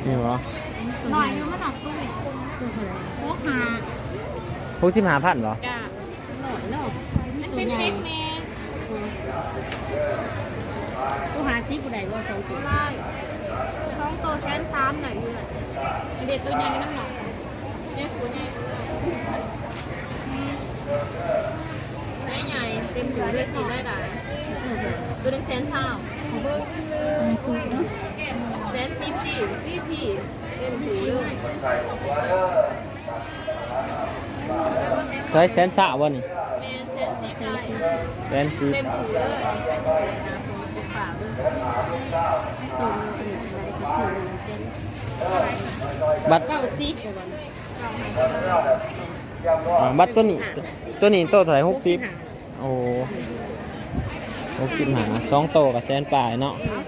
ນີ້ບໍ່? ໜ້ອຍຢູ່ ມັນໜ້ອຍ ຕຸ້ຍ ຫົກສິບຫ້າ ຫົກສິບຫ້າພັນບໍ່? ຈ້າ ໜ້ອຍເນາະ ມັນເປັນເດັກແມ່ ໂຕຫ້າສິບບໍ່ໄດ້ບໍ່? ສອງໂຕ ສອງໂຕແສນສາມໄດ້ເອື້ອຍ ເດັກໂຕໃຫຍ່ນຳເນາະ. ໃຫຍ່ໆ ເຕັມເຫຼືອໄດ້ສີໄດ້ຫຼາຍ ໂຕໜຶ່ງແສນຊາວ ແສນສິບຕິ ວີໄອພີ ເຕັມຫູເລີຍ. ເທົ່າໃດ ແສນຊາວບໍ່ນີ້? ແມ່ນ ແສນສິບໄດ້ ແສນສິບ ເຕັມຫູເລີຍ. ບັດ ເກົ້າສິບ ອ່າ ບັດໂຕນີ້ ໂຕນີ້ໂຕເທົ່າໃດ? ຫົກສິບ ຫົກສິບຫ້າ ໂອ້ ຫົກສິບຫ້າ ສອງໂຕກໍແສນປາຍເນາະ. ເອົາ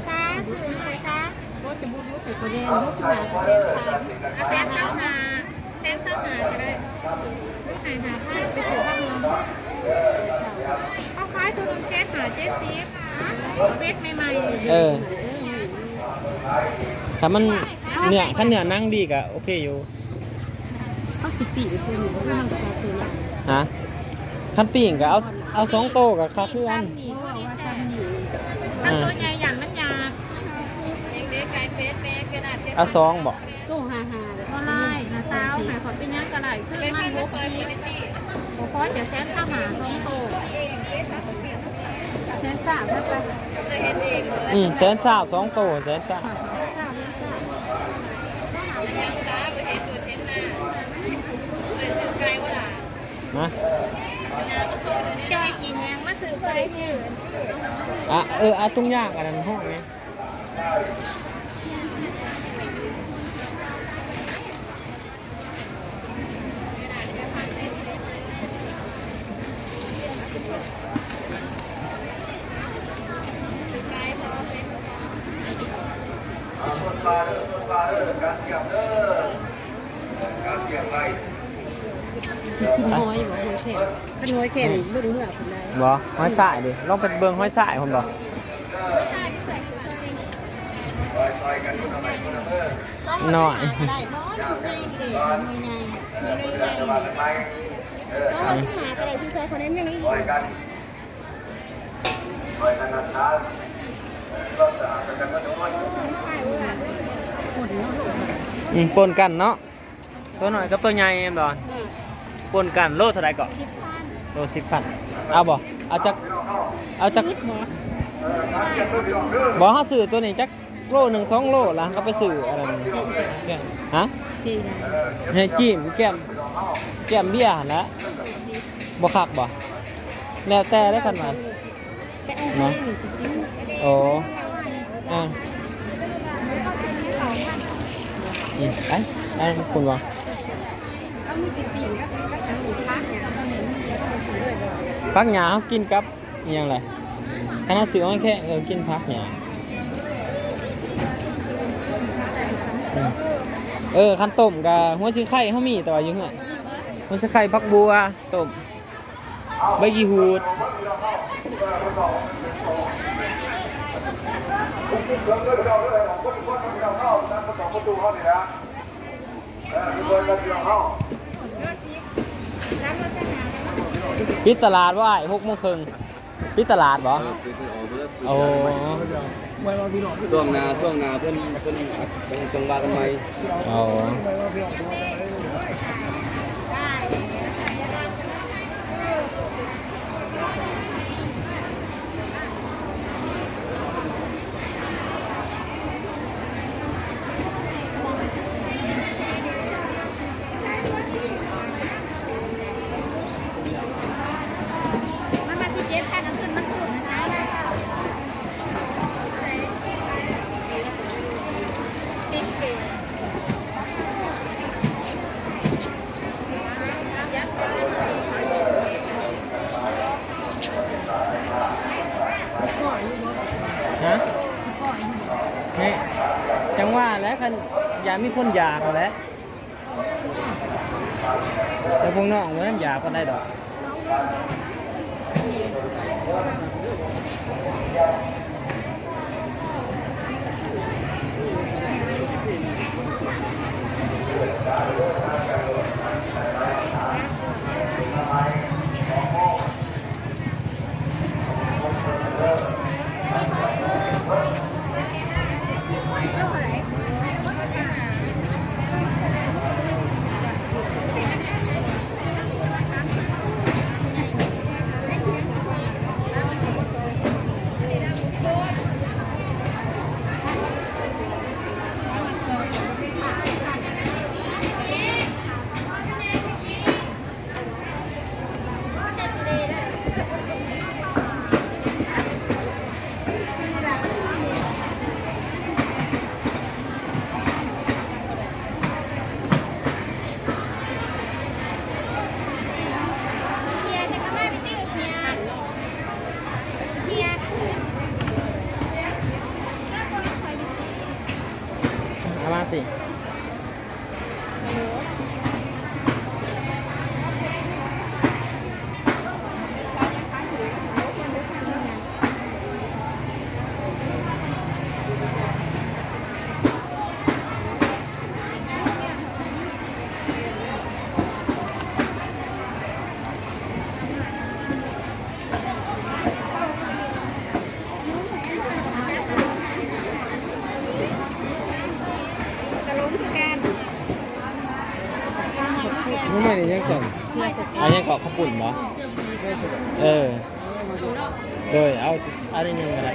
ຊະ ຊື້ໃຫ້ຊະ ບໍ່ຈະບຸດ ແສນຊາວຫ້າ ແສນຊາວຫ້າກໍໄດ້ ໃຫ້ຫ້າພັນ ໄປຊື້ພັກໜຶ່ງ ເຂົາຂາຍໂຕໜຶ່ງເຈັດຫ້າ ເຈັດສິບ ເປັດໃໝ່ໆ ເອີ ຖ້າມັນເນື້ອ ຄັນເນື້ອໜັງດີກໍໂອເຄຢູ່. ເຮົາຊິປີ້ງເພິ່ນ ຫຼືເຮົາຊິເອົາໂຕໃຫຍ່? ຮະ ຄັນປີ້ງກໍເອົາ ເອົາສອງໂຕກໍຄັກຄືກັນ. ຄັນໂຕໃຫຍ່ຢ້ານມັນຍາກ. ເອົາສອງບໍ່? ໂຕຫ້າຫ້າ ບໍ່ຫຼາຍ ຫ້າຊາວ ໃຫ້ຂ້ອຍເປັນຫຍັງກໍໄດ້ ຄືມັນຫົກສິບ ບໍ່ພໍຈະແສນຊາວຫ້າ ສອງໂຕ ແສນຊາວ ໄປ ອືມ ແສນຊາວ ສອງໂຕ ແສນຊາວ. ຮະ ຈອຍກິນຫຍັງມາຊື້ໄປຊື້ ອະ ເອີ ອາ ທຸງຍາງອັນນັ້ນຫ້ອງແມ່. ຊິກິນຫອຍບໍ່? ຫອຍແຄງ ຄັນຫອຍແຄງ ເບິ່ງເມືອພຸ້ນໄດ໋. ບໍ່ ຫອຍຊາຍເດ ລອງໄປເບິ່ງຫອຍຊາຍພຸ້ນບໍ່? ໜ້ອຍ ໜ່ວຍໃຫຍ່ເດ ໜ່ວຍໃຫຍ່ ສອງຮ້ອຍສິບຫ້າກໍໄດ້ ຊື້ໃສ່ເຂົາໄດ້ແມ່ນອີ່ຫຼີ. ອືມ ປົນກັນເນາະ ຕົວນ້ອຍກັບຕົວໃຫຍ່ແມ່ນບໍ່? ອືມ ປົນກັນ ໂລເທົ່າໃດເກາະ? ສິບພັນ ໂລສິບພັນ ເອົາບໍ່? ເອົາຈັກ ເອົາຈັກ ບໍ່ ເຮົາຊື້ຕົວນີ້ຈັກໂລໜຶ່ງ ສອງໂລ ແລ້ວເຮົາກໍໄປຊື້ອັນນັ້ນ ຮະ? ໃຫ້ຈິ້ມແກ້ມ ແກ້ມເບຍຫັ້ນລະ ບໍ່ຄັກບໍ່? ແລ້ວແຕ່ເດ້ ຄັນວ່າ ເນາະ ໂອ້ ອ່າ ອືມ ໄປ ໄປ ຄຸນວ່າ ຜັກຫຍ້າເຮົາກິນກັບອີ່ຫຍັງລະ? ຄັນເຮົາຊື້ຫອຍແຄງ ເອີ ກິນຜັກຫຍ້າ ອືມ ເອີ ຄັນຕົ້ມກະຫົວສີໄຄເຮົາມີ ແຕ່ວ່າຢູ່ເຮືອນ ຫົວສີໄຄ ຜັກບົ່ວ ຕົ້ມ ໃບຂີ້ຫູດ ປິດຕະຫຼາດບໍ່ອ້າຍ? ຫົກໂມງເຄິ່ງ ປິດຕະຫຼາດບໍ່? ເອີ ປິດ ເພິ່ນອອກເບິດ ໂອ້ ຊ່ວງໜ້າ ຊ່ວງໜ້າເພິ່ນ ເພິ່ນ ເພິ່ນຈັ່ງວ່າກັນໃໝ່. ອໍ ມັນມາສິບເຈັດພັນ ເອົາຂຶ້ນມາສູນນະ. ຕິດເກ ຢ້ານມີຄົນຢາກຫັ້ນແຫຼະ ແຕ່ພວກນ້ອງບໍ່ທັນຢາກປານໃດດອກ. ເອົາມາສິ. ໜໍ່ໄມ້ນີ້ຍັງຈັນ ອັນຫຍັງເກາະ ເຂົ້າປຸ້ນບໍ່? ເອີ ໂດຍ ເອົາ ເອົາໜ້ອຍໜຶ່ງກໍໄດ້.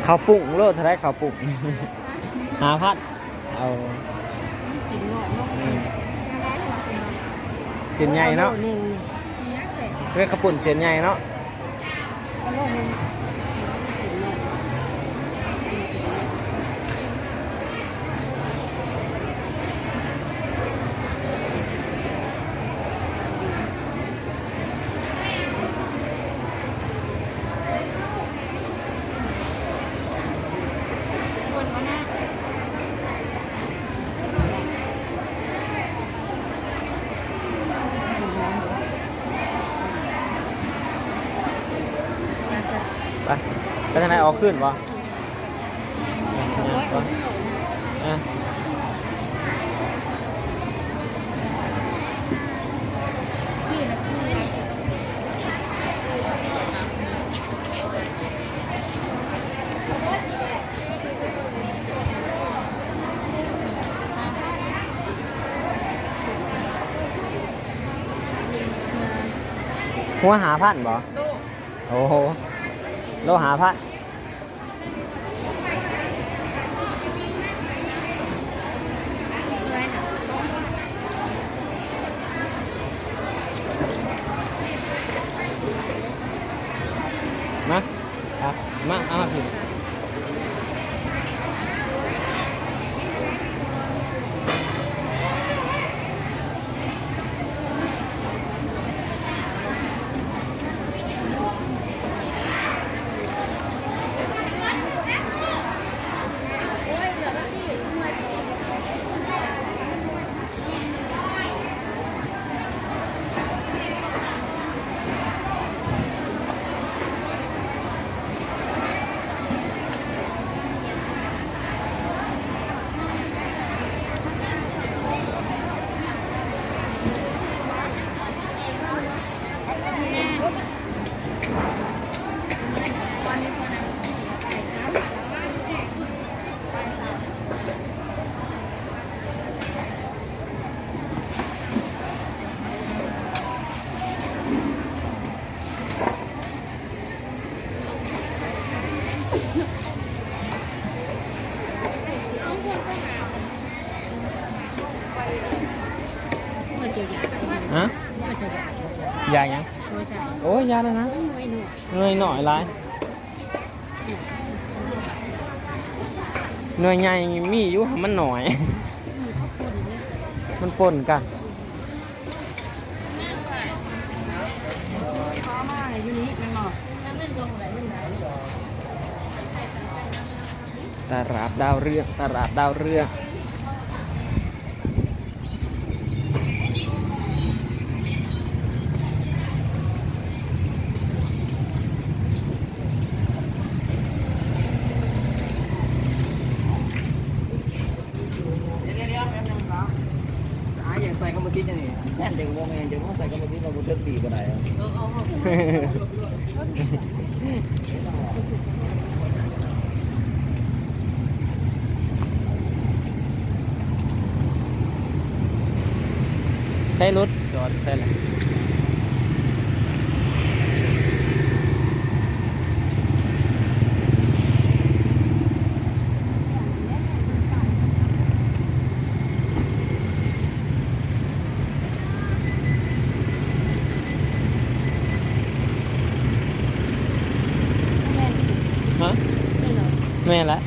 ເຂົ້າປຸ້ນໂລ ເທົ່າໃດເຂົ້າປຸ້ນ? ຫ້າພັນ. ເອົາ ຊິ້ນໃຫຍ່ເນາະ ເປັນເຂົ້າປຸ້ນຊິ້ນໃຫຍ່ເນາະ. ໄປ ໄປທາງໃດ? ອອກຄືນບໍ່? ອ່ະ ຫົວຫ້າພັນບໍ່? ໂອ້ໂຫ ໂລຫ້າພັນ. ມາ ມາ ເອົາມາພີ້. ເ ຮະ? ຢາຫຍັງ? ໂອ້ຍ ຢາແລ້ວນະ ໜ່ວຍໜ້ອຍຫຼາຍ. ໜ່ວຍໃຫຍ່ມີຢູ່ ມັນໜ້ອຍ ມັນປົນກັນ. ຕະຫຼາດດາວເຮືອງ ຕະຫຼາດດາວເຮືອງ. ອາ ຢາກໃສ່ກຳມະສິດຫຍັງນີ້? ແມ່ນ ຈັກບໍ່ແມ່ນ ຈັກວ່າໃສ່ກຳມະສິດວ່າບໍ່ເຖິງປີບໍ່ໄດ້. ໃສ່ລົດຈອດໃສ່ລະ. ຮະ? ແມ່ນລະ.